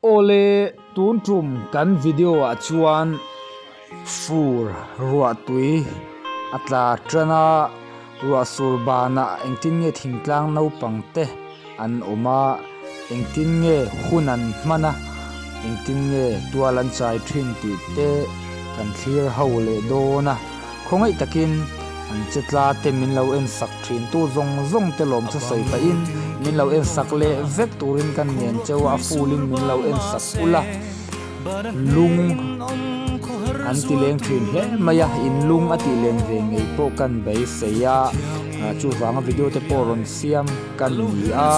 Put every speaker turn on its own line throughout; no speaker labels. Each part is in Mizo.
Awle tun tum kan video ah chuan fur ruah tui a tla tan a, ruah sur banah engtin nge thingtlang naupang te an awm a, engtin nge hun an hman a, engtin nge tual an chai thin tih te kan thlir ho leh dawn a, khawngaih takin an che tla te min lo en sak thin tu zawng zawng te lawm chu sawi pahin min lo en sak leh vek turin ka nen cheu a, a full in min lo en sak ula lung an ti leng thin hle mai a, in lung a tih len ve ngei pawh kan beisei a, chuvanga video te pawh rawn siam. Kan ni a,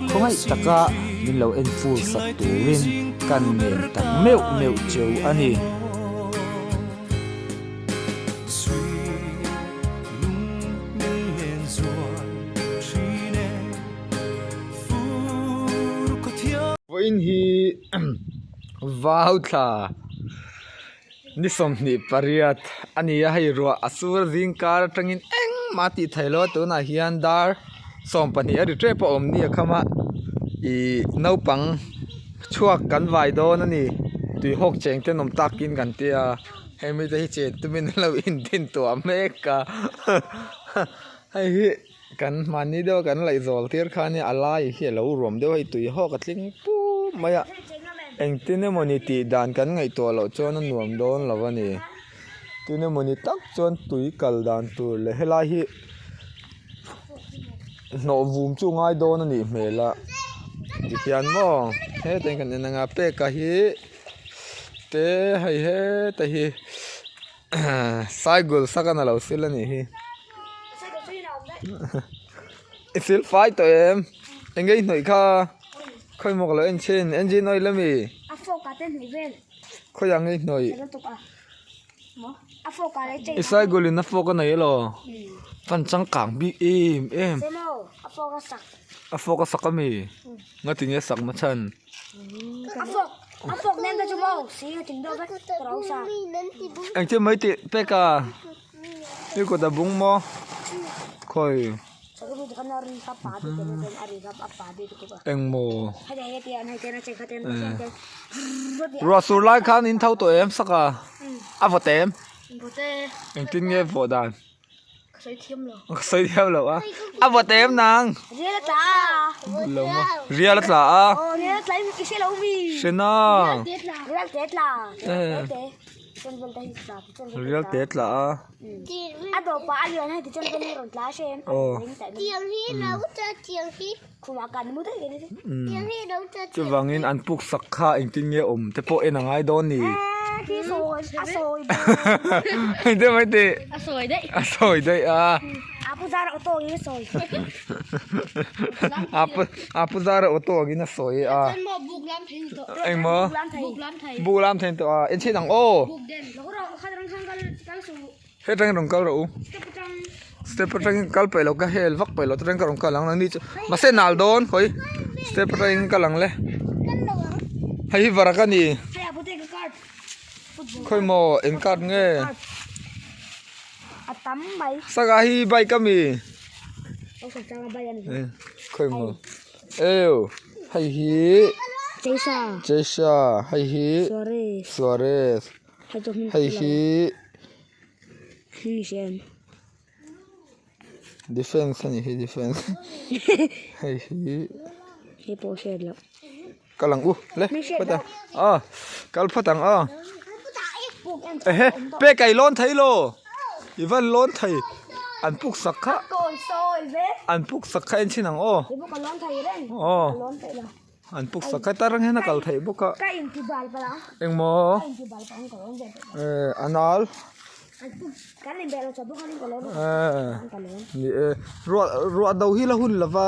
khawngaih taka min lo en fur sak turin kan nen tak meuh meuh cheu a ni. Vawiin hi vau thla ni 28 a ni a, hei ruah a sur zing kar atangin engmah a tih theih loh a tunah hian dar 12 a ri tep a awm nia kham a ih naupang chhuak kan vai dawn a ni tuihawk cheng te an awm takin kan tia hei mite hi chen tumin an lo indin tuah mek a hei hi kan hmanni deuh a kan laih zawl tir kha ania a lai hi a lo ruam deuh a hei tuihawk a tling pum mai a engtin emawni tih dan kan ngaihtuah loh chuan a nuam dawn lo a ni tin emawni tak chuan tui kal dan tur leh helai hi hnawh vum chu ngai dawn a nih hmel a tihian maw hetah hian kan en ang a peka hi te hei heta hi. Saigul sak a lo sil a nih hi. I sil fai tawh em? Eng nge i hnawih kha? Khawi maw ka lo en chhin? Engine oil ami?
A fork ah te hnawih vel.
Khawi ah nge i hnawih?
A fork ah leh chain.
I saigul in a fork a nei elaw? Fan changkang bik em em.
A fork a sak.
A fork a sak ami? Ngati nge sak machhan?
A fork a fork nen ka chu maw si a ting deuh vek ka lo sa.
Engtin mai tih pek a i kut a bung maw khawi eng maw ruah sur lai khan in tho tawh em sak a a vawt em engtin nge vawh dan.
Ka sawi thiam lo.
Ka sawi thiam lo a. A vawt em nang?
Rial a tla a.
Lo maw? Rial a tla a.
Aw rial a tla i hre lo mi.
Hre na.
Rial te tla. Rial te tla. Rial te. Chen vel te hi tla.
Rial te tla a.
A do pa a lian hei ti chen vel hi rawn tla hre em.
Aw.
Tiang hi lo ta tiang hi. Khumah kan mu daih ve. Tiang hi lo ta.
Chuvangin an puk sak kha engtin nge awm te pawh en a ngai dawn ni.
Khi sawi a sawi.
Engtin mai tih?
A sawi daih.
A sawi daih a.
A pu zara auto angin a sawi.
A pu a pu zara auto angin a sawi a.
Buk lam thei tawh.
Engmaw?
Buk lam thei. Buk lam thei.
Buk lam thei tawh a. En chhin ang aw.
Buk den. Lo rawh kha rang khan kal kal su.
Hetangin rawn kal rawh u.
Step atang.
Step atangin kal peih lo ka hel vak peih lo te ka rawn kal ang nangni chu mahse nal dawn khawi step atangin kal ang le. Hei hi varak a ni.
Hei a pute ka card.
Khawi maw eng card nge?
A tam mai.
Saka hi bike a mi? Khawi maw? Eww hei hi
Cheisa.
Cheisa hei hi
Suarez.
Suarez. Hei hi defence a nih hi defence hei hi kal ang u le phawt ang aw kal phawt ang aw ehe pek a i lawn thei lo i van lawn thei an puk sak kha an puk sak kha en chhin ang aw aw. An puk sak kha tarang hian a kal theih bawk a.
Ka inti bal palh ang.
Engmaw?
Ka inti bal palh ang ka lawn ve palh.
Eh a nal.
An puk kan inbeh lo chawp bawk a ka lawn.
Eh.
Ka lawn.
Ni e ruah ruah do hi la hun lova.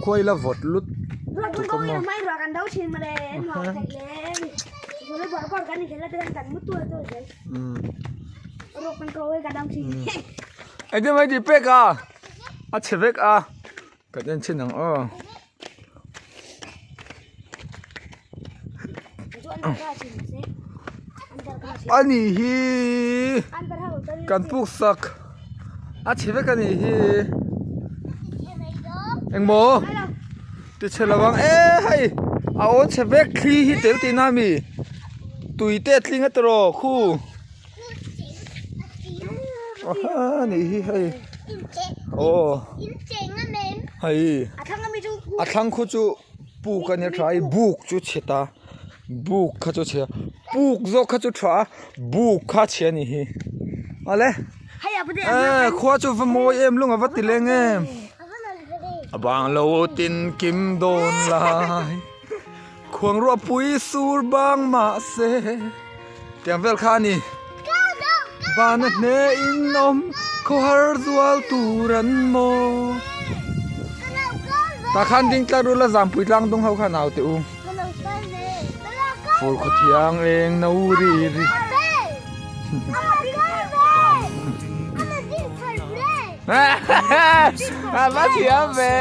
Khuai la vawt lut.
Ruah kan ko ina mai ruah kan do thin male nuam theih le. Ruah ruah kor kan inkhel la te kan mu tu tu zel. Ruah kan ko ka dam thin.
Engtin mai ti pek a. A chhe vek a. Kan en chhin ang aw. A ni hi kan puk sak a chhe vek a ni hi engmaw ti chhe lo ang e hei. A awn chhe vek thli hi tel tihna a mi tui te a tling a tiraw khu a nih hi hei aw hei a thlang khu chu puk a nia tha a buk chu chhe ta buk kha chu chhe a puk zawk kha chu tha a buk kha a chhe a nih hi awle khua chu va mawi em lung a va ti leng em. A bang lo tin kim dawn lai khuang ruah pui sur bang mah se tiang vel kha a ni vana hne in awm khawhar zual tur an maw tah khan ding tlat rula zampui tlang dung ho kha nau teh u fur khaw thiang eng no ri ri. A va thiam ve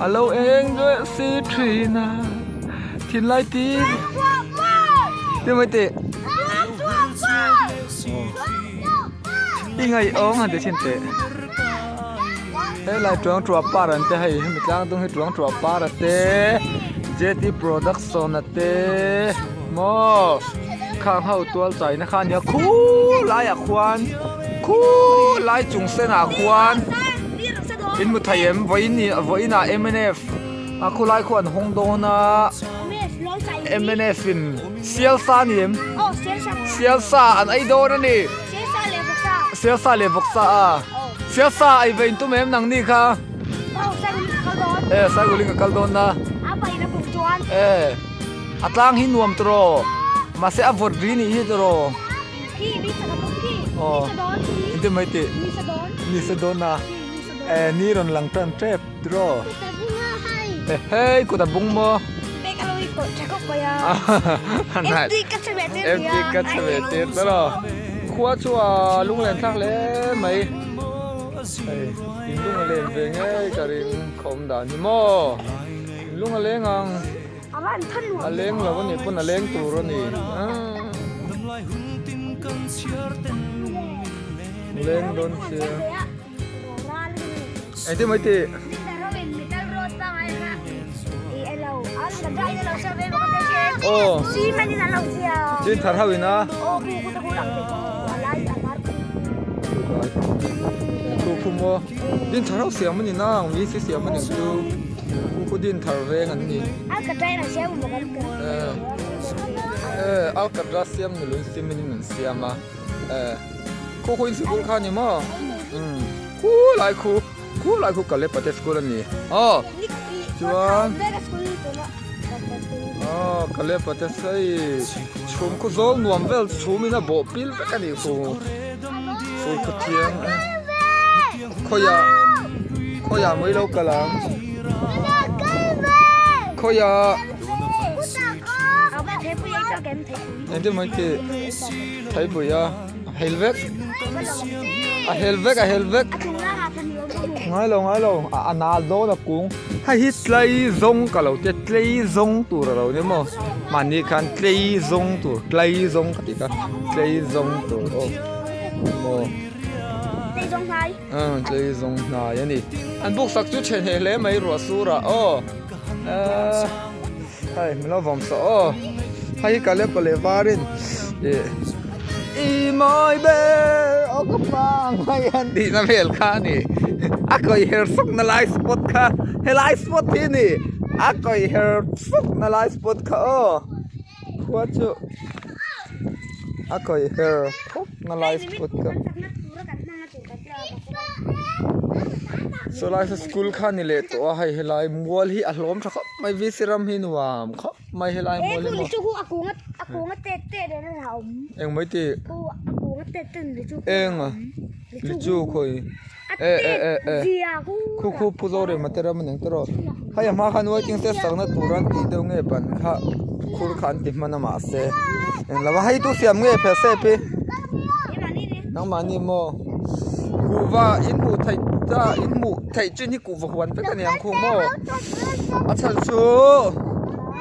A lo eng duah si thin a Thinlai ti Ti mai teh I ngaihawm han ti thin teh Helai tuang tuah par an te hei hemi tlang dung hi tuang tuah par a te J T production a te maw Khang ho tual chaina kha ania khulaiah khuan khulai chung senah khuan in hmu thei em vawiin vawiinah mnf a khulai khu an hawng dawn a mnf in sialsa a ni em sialsa an ei dawn a ni sialsa leh vawksa a sialsa ei ve in tum em nangni kha e saiguling a kal dawn a e. A tlang hi nuam tawh mahse a vawt ri nih hi tawh aw engtin mai tih ni sa dawn a e ni rawn lang tan tep tiraw hei kut a bung maw empty ka chhe ve tir tawh khua chu a lunglen thlak hle mai hei in lung a len ve ngei ka ring khawm dan hi maw in lung a leng ang. A leng lo a nih pawn a leng tur a ni. Leng dawn sia. Engtin mai tih? Aw. Chin thar ho in a. Thu khu maw? Din thar ho siam a ni nang, mi si siam a ni chu. Khu din thar veng an ni. Eh Alcatraz siam ni lui simin in an siam a. Eh khu khu in sikul kha ni maw? Um khu lai khu khu lai khu Kalepate school a ni. Aw chuan aw Kalepate hei chhum khu zawl nuam vel chhum in a bawh pil vek a ni khu. Fur khaw thiang a khawiah khawiah mai lo kal ang khawiah engtin mai tih theipui a a hel vek a hel vek a hel vek ngai lo ngai lo a nal dawn a kung hei hi tlei zawng ka lo tia tlei zawng tur a lo ni maw mahni khan tlei zawng tur tlei zawng ka tih kha tlei zawng tur aw maw tlei zawng hnai a ni an buk sak chu chhe hneh hle mai ruah sur ah aw ehh hei min lo vawm sawh aw hei hi kalepa leh varin ih i mawi ber aw ka pa ngai an tihna vel kha a ni a kawi her sawk na lai spot kha helai spot hi a ni a kawi her sawk na lai spot kha aw khua chu a kawi her khawp na lai spot kha sawlai saw school kha a ni leh tawh a hei helai mual hi a hlawm tha khawp mai v c ram hi nuam khawp mai helai mual hi maw engmai tih eng a lichu khawi e e e e khu khu pu Zorema te ram a ni ang tawh hei a hma khan waiting shed sakna tur an tih deuh nge ban kha khur kha an ti hman a mahse englo a hei tu siam nge phel sep hi nangmahni maw kuhva in hmuh theih ta in hmuh theih chin hi kuhva huan vek a ni ang khu maw a chhan chu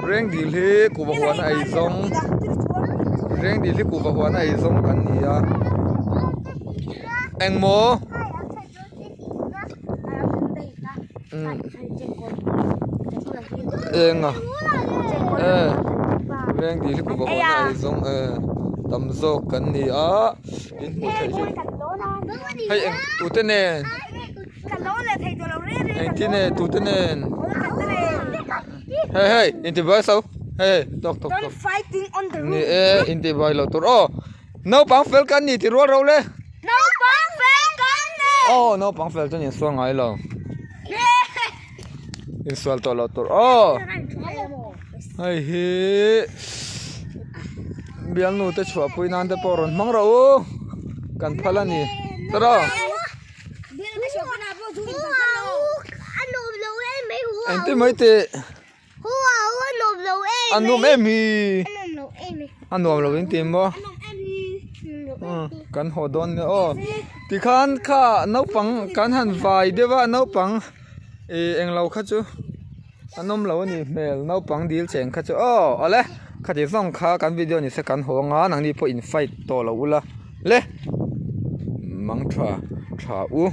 rengdil hi kuhva huan a ei zawng rengdil hi kuhva huan a ei zawng kan ni a engmaw.
Enga e veng dil hi kuhva hawn a ei zawng e tam zawk kan ni a in hmuh theih hi hei eng tute nen engtin e tute nen hei hei intibuai so hei hei tawk tawk tawk ni e intibuai lo tur aw naupang fel kan ni ti rual ro le.
Naupang fel kan ni.
Aw naupang fel chu an insual ngai lo. Insual tawh lo tur aw. Hei hi bialnu te chhuahpui nan te pawh rawn hmang rawh u. Kan phal a ni. Tawrh aw. Engtin mai teh. A nuam em hi. A nuam lo in ti maw? Kan haw dawn nia aw. Tikhan kha naupang kan han vai deuh a naupang ih englo kha chu an awm lo a nih hmel naupang dil cheng kha chu aw awle khati zawng kha kan video ni se kan haw anga nangni pawh in fight tawh lo ula le mang tha tha u.